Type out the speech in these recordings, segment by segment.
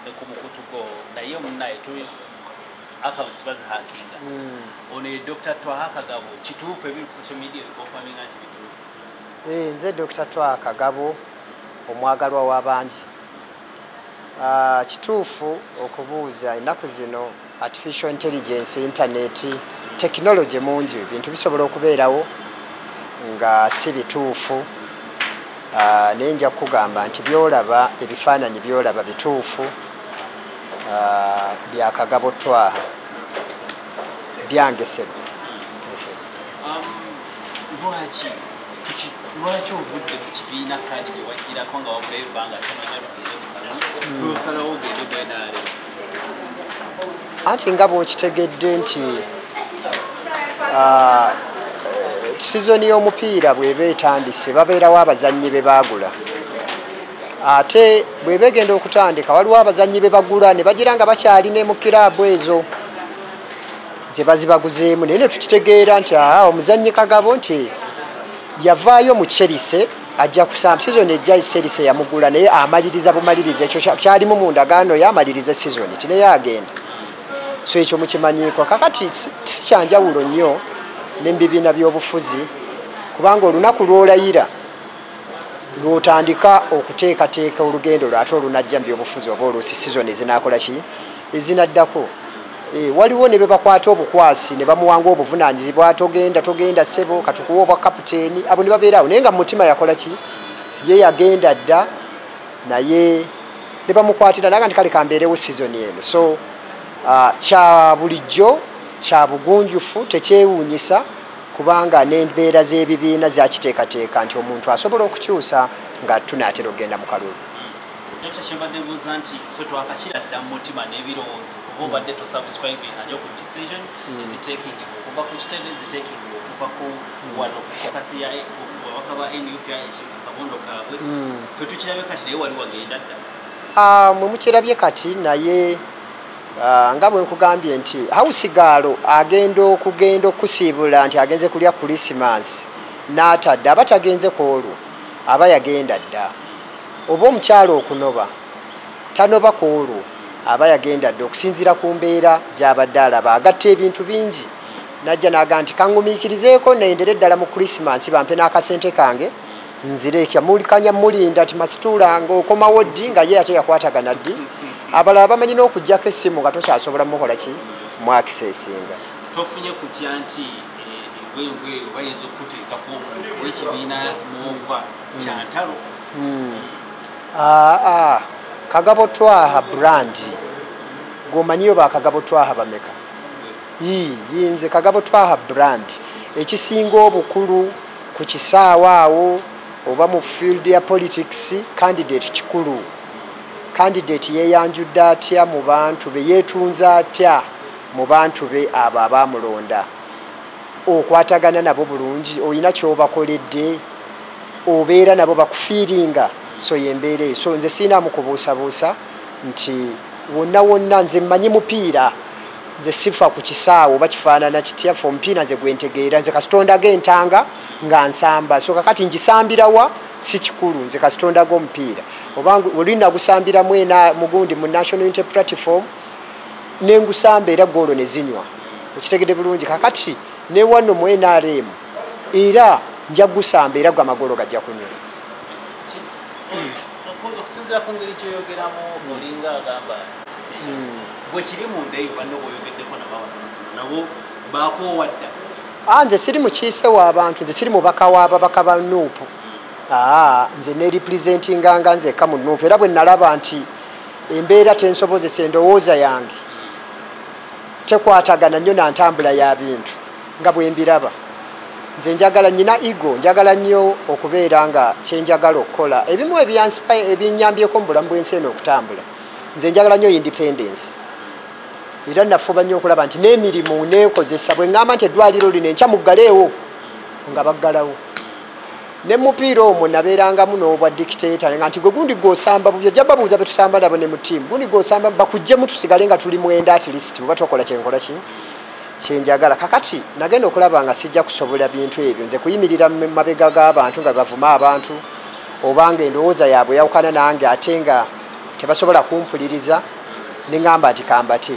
Ne ku mukutu go, naye munnaye accounts bazihackinga. Ono ye Dr. Twaha Kagabo, kituufu ebiri ku social media biconfirminga nti bituufu? Nze Dr. Twaha Kagabo, omwagalwa w'abangi. Kituufu okubuuza. Ennaku zino artificial intelligence, internet, technology mungi, ebintu bisobola okubeerawo nga si bituufu. Naye nja kukugamba nti byolaba, ebifaananyi byolaba bituufu, bya Kagabo Twaha, byange sebo. Lwaki ovudde mu kibiina kaadi gye wagirako nga wabulayo ebbanga tomanya tugende mu kalulu, lwosalawo ogende mu NRM? Anti nga bw'okitegedde nti sizoni y'omupiira bw'eba etandise, babeerawo abazannyi be baagula, ate bw'eba egenda okutandika waliwo abazannyi be bagula ne bagira nga bakyali ne mu kiraabu ezo ze bazibaguzeemu. Naye ne tukitegeera nti aa omuzannyi Kagabo nti yavaayo mu Chelsea, ajja kusamba sizoni ejja. Chelsea yamugula naye amaliriza bumaliriza, ekyo kyalimu mu ndagaano, yamaliriza sizoni ti naye agenda. So ekyo mukimanyiiko. Kakati si kyanjawulo nnyo n'ebibiina by'obufuzi, kubanga olunaku lw'olayira lw'otandika okuteekateeka olugendo lwo ate olunajja mu byobufuzi, oba oluusi sizoni ezinaakola ki ezinaddako. Waliwo ne be bakwata obukwasi ne bamuwanga obuvunaanyizibwa, "Togenda, togenda ssebo, katukuwa obwa kaputeeni." Abo ne babeeraawo, naye nga mu mutima yakola ki? Ye yagenda dda, naye ne bamukwatira naga nti kale kambeerewo sizoni eno. So kya bulijjo, kya bugunjufu, tekyewuunyisa, kubanga n'embeera z'ebibiina zakiteekateeka nti omuntu asobola okukyusa nga tunaatera okugenda mu kalulu. Dr. kyembadde mbuuza nti ffe twakakira dda mu mutima n'ebirowoozo, oba obadde tosubscribinga nnyo ku decision ezitakingibwa okuva ku kitebe, ezitakingibwa okuva ku wano ku caucus ya ababaka ba NUP, akabondo kaabwe? Ffe tukirabe kati, naye wali wagenda dda. Mwe mukirabye kati, naye nga bwe nkugambye nti house girl agenda okugenda okusiibula nti agenze kulya Krisimansi n'atadde, aba tagenze ku olwo, aba yagenda dda. Oba omukyalo okunoba tanoba ku olwo, aba yagenda dda, okusinziira ku mbeera gy'abadde alaba. Agatta ebintu bingi najja n'aga nti kangumiikirizeeko nendere ddala mu Krisimansi, bampe n'akasente kange nzire. Mulikanya mulinda ti masituula ng'okomawo ddi, nga ye ate yakwatagana ddi. Abalala bamanyi n'okuggyako essimu nga tokyasobola mukola ki, mu accessinga. Tofunye kutya nti ebweru eyo bayinza okukuteekako omuntu w'ekibiina mwova kyantalo? Aa, Kagabo Twaha brand, gwomanyiyo ba Kagabo Twaha bameka? Yinze Kagabo Twaha brand. Ekisinga obukulu ku kisaawe awo oba mu field ya politics, candidate kikulu. Candidate yeeyanjudde atya mu bantu be, yeetunze atya mu bantu be abo abaamulonda, okwatagana nabo bulungi, olina kyobakoledde, obeera nabo bakufeelinga. So yembeera eyo. So nze siinamu kubuusabuusa nti wonna wonna nze mmanyi mupiira. Nze sifa ku kisaawe oba kifaanana kitya, fe omupiira nze gwentegeera. Nze kasitondaga entanga nga nsamba. So kakati ngisambirawa si kikulu, nze kasitondaga omupiira. Oba oli nagusambiramu ena mugundi mu National Unity Platform, nengusamba era goolo ne zinywa, okitegedde bulungi. Kakati ne wano mu NRM era nja gusamba, era gwe amagolo gajja kunywa. Okusinziira ku ngeri gyoyogeramu, olinga agamba bwe kiri munda eyo, banno bwoyogeddeko nabo nabo bakoowa dda. Nze siri mukiise w'abantu, nze siri mubaka w'ababaka ba NUP. Aa, nze nerepresentinga nga nzekka mu NUP, era bwe nalaba nti embeera tensobozesa, endowooza yange tekwatagana nnyo na ntambula ya bintu nga bwe mbiraba. Nze njagala nyina ego, njagala nnyo okubeera nga kyenjagala okukola. Ebimu ebinnyambyeko mu bulamu bw'ensi eno okutambula, nze njagala nnyo independence, era nafuba nnyo okulaba nti n'emirimu neekozesa. Bwe ŋŋamba nti eddwaliro lino enkya muggaleewo, nga baggalawo. Ne mupiira omwo nabeerangamu n'obwa dictator, nga nti gwe gundi gw'osamba bubi, ojja babuuza betusamba nabo ne mu ttiimu, gundi gw'osamba bakuggyemu tusigale nga tuli 9 at least, oba tokola kyenkola ki kyenjagala. Kakati nagenda okulaba nga sijja kusobola bintu ebyo, nze kuyimirira mu mabega g'abantu nga bavuma abantu, oba nga endowooza yaabwe yawukana nange ate nga Tebasobola kumpuliriza, neŋŋamba nti kambate.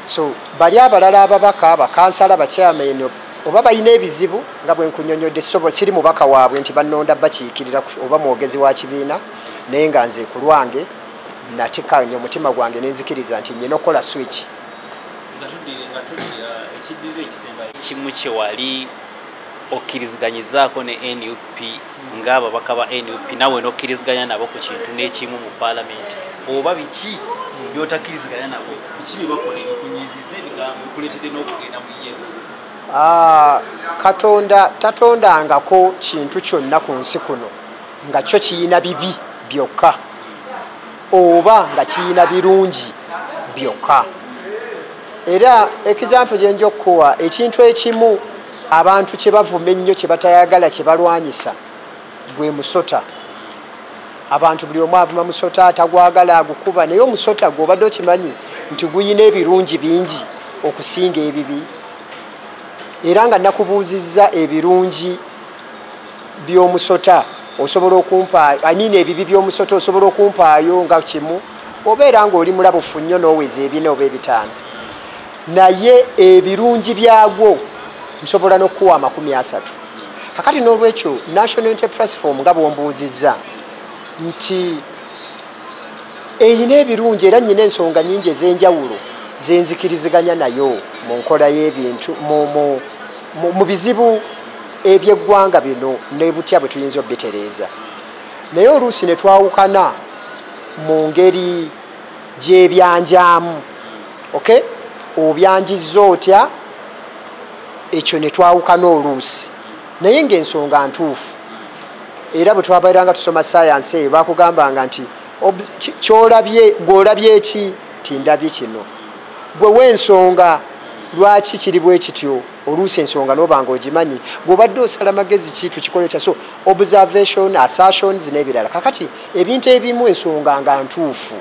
So bali abalala ababaka, bakansala, bachairman oba balina ebizibu nga bwe nkunnyonnyodde, siri mubaka waabwe nti bannonda bakiikirira oba mwogezi wa kibiina, naye nga nze ku lwange natekanya omutima gwange nenzikiriza nti nnina okukola switch. Nga tuddira ekiddirira ekisembayo kimu kye wali okkiriziganyizaako ne NUP ng'ababaka ba NUP, nawe n'okkiriziganya nabo ku kintu n'ekimu mu paalamenti, oba biki by'otakkiriziganya nabo, biki bye bakola ebikunyiiziza ebigambo bikuleetedde n'okugenda mu yellow? Katonda tatondangako kintu kyonna ku nsi kuno nga kyo kiyina bibi byokka oba nga kiyina birungi byokka. Era example gye nja okukuwa, ekintu ekimu abantu kye bavuma ennyo, kye batayagala, kye balwanyisa, gwe musota. Abantu buli omu avuma musota, atagwagala, agukuba, naye omusota gw'obadde okimanyi nti guyina ebirungi bingi okusinga ebibi. Era nga nakubuuzizza ebirungi by'omusota, osobola okumpa, I mean ebibi by'omusota osobola okumpaayo nga kimu, obeera ng'oli mulabufu nnyo n'oweza 4 oba 5. Naye ebirungi byagwo nsobola n'okuwa 30. Kakati n'olwekyo National Unity Platform nga bw'ombuuzizza nti eyina ebirungi, era nnyina ensonga nnyingi ez'enjawulo zenzikiriziganya nayo mu nkola y'ebintu, mu bizibu ebyeggwanga bino ne butya bwe tuyinza obbitereeza. Naye oluusi ne twawukana mu ngeri gy'ebyanjaamu. Okay? Obyanjizza otya, ekyo ne twawukana oluusi, naye ng'ensonga ntuufu. Era bwe twabeeranga tusoma science eyo bakugambanga nti ky'olabye, gw'olabye eki, nti ndabye kino, gwe w'ensonga lwaki kiri bwe kityo, oluusi ensonga n'oba ng'ogimanyi, gw'obadde osala magezi ki tukikole otya. So observation, assertions n'ebirala. Kakati ebintu ebimu ensonga nga ntuufu,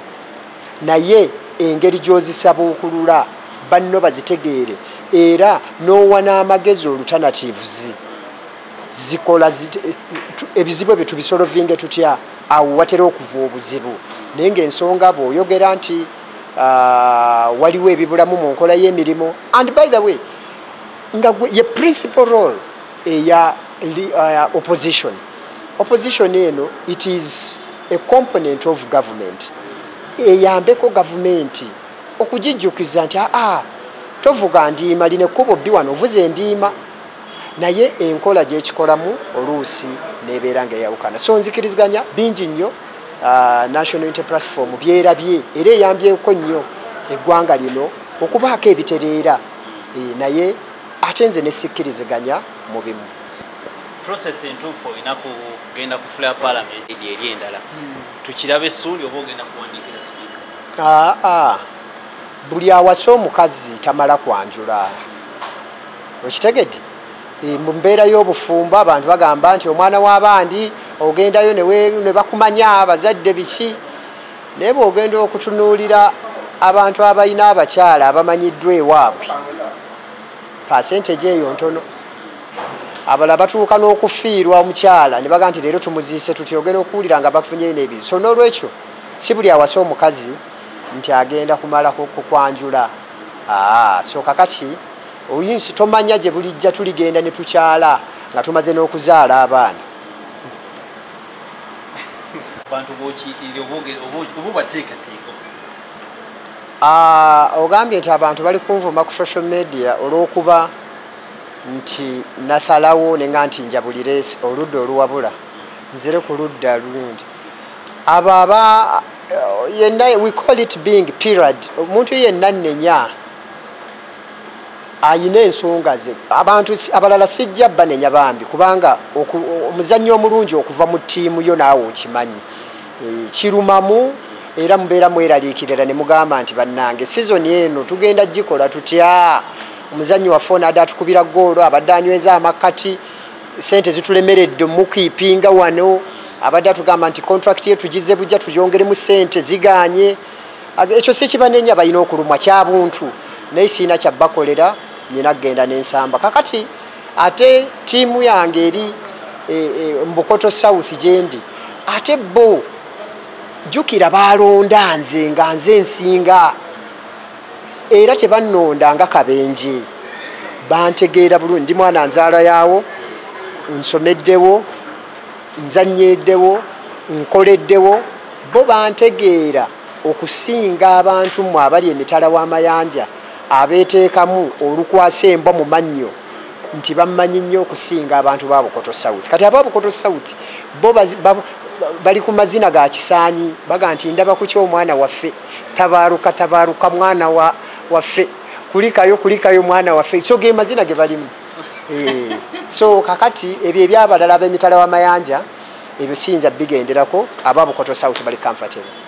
naye engeri gy'ozisabuukulula banno bazitegeere, era n'owa n'amagezi alternatives zikola ebizibu ebyo tubisolovinge tutya, awo watera okuva obuzibu. Naye ng'ensonga bw'oyogera nti waliwo ebibulamu mu nkola y'emirimu, and by the way nga ye principal role eya opposition. Opposition eno, it is a component of government, eyambeko gavumenti okugijjukiza nti aa tovuga ndiima, lino ekkubo bbi wano ovuze endiima, naye enkola gyekikolamu oluusi nebeera nga eyawukana. So nzikiriziganya bingi nnyo National Unity Platform byerabye, era eyambyeko nnyo eggwanga lino okubaako ebitereera, naye ate nze nesikkiriziganya mu bimu. Process entuufu olina kugenda ku floor parliament eri endala, tukirabe essuuli oba ogenda kuwandiikira speaker? Buli awasa omukazi tamala kwanjula, okitegedde? Mu mbeera y'obufumbo abantu bagamba nti omwana w'abandi ogendayo ne bakumanya abazadde biki, naye bw'ogenda okutunuulira abantu abalina abakyala abamanyiddwa ewaabwe, percentage eyo ntono. Abalala batuuka n'okufiirwa omukyala ne bagamba nti leero tumuziise tutya, ogenda okuwulira nga bafunye n'ebintu. So n'olwekyo si buli awasa omukazi nti agenda kumala kukwanjula. So kakati oyinsi tomanya gye bulijja tuligenda ne tukyala nga tumaze n'okuzaala abaana. Abantu b'okiikirira oba obateekateeka? Ogambye nti abantu bali kunvuma ku social media olw'okuba nti nasalawo nenga nti njabulire oludda oluwabula nzire ku ludda lundi. Abo aba yenna, we call it being period, omuntu yenna nnenya ayina ensonga ze. Abantu abalala sijja banenya bambi, kubanga omuzannyo omulungi okuva mu ttiimu yo naawe okimanyi, kirumamu, era mubeera mweraliikirira ne mugamba nti bannange sizoni eno tugenda gikola tutya, omuzannyi waffe ono adde atukubira ggoolo, abadde anyweza amakkati, sente zitulemeredde mukiipinga wano, abadde atugamba nti contract ye tugize bujja tugyongeremu sente ziganye. Ekyo si kibanenya, balina okulumwa kyabuntu, naye siina kyabbakolera, nyina kugenda n'ensamba. Kakati ate ttiimu yange eri Mbukoto South gyendi, ate bo Jjukira balonda nze nga nze nsinga, era tebannonda nga kabenje, bantegeera bulungi. Ndi mwana nzaala yaawo, nsomeddewo, nzannyeddewo, nkoleddewo. Bo bantegeera okusinga abantu mmwe abali emitala w'amayanja abeeteekamu olukwasa embwa mu mannyo nti bammanyi nnyo okusinga abantu ba Bukoto South. Kati aba Bukoto South bo bali ku mazina ga kisaanyi, baga nti ndaba ku ky'omwana waffe, tabaaruka tabaaruka mwana waffe, kulikayo kulikayo mwana waffe. So ge mazina ge balimu. So kakati ebyo ebyabalala ab'emitala w'amayanja ebyo siyinza bigenderako. Aba Bukoto South bali comfortable.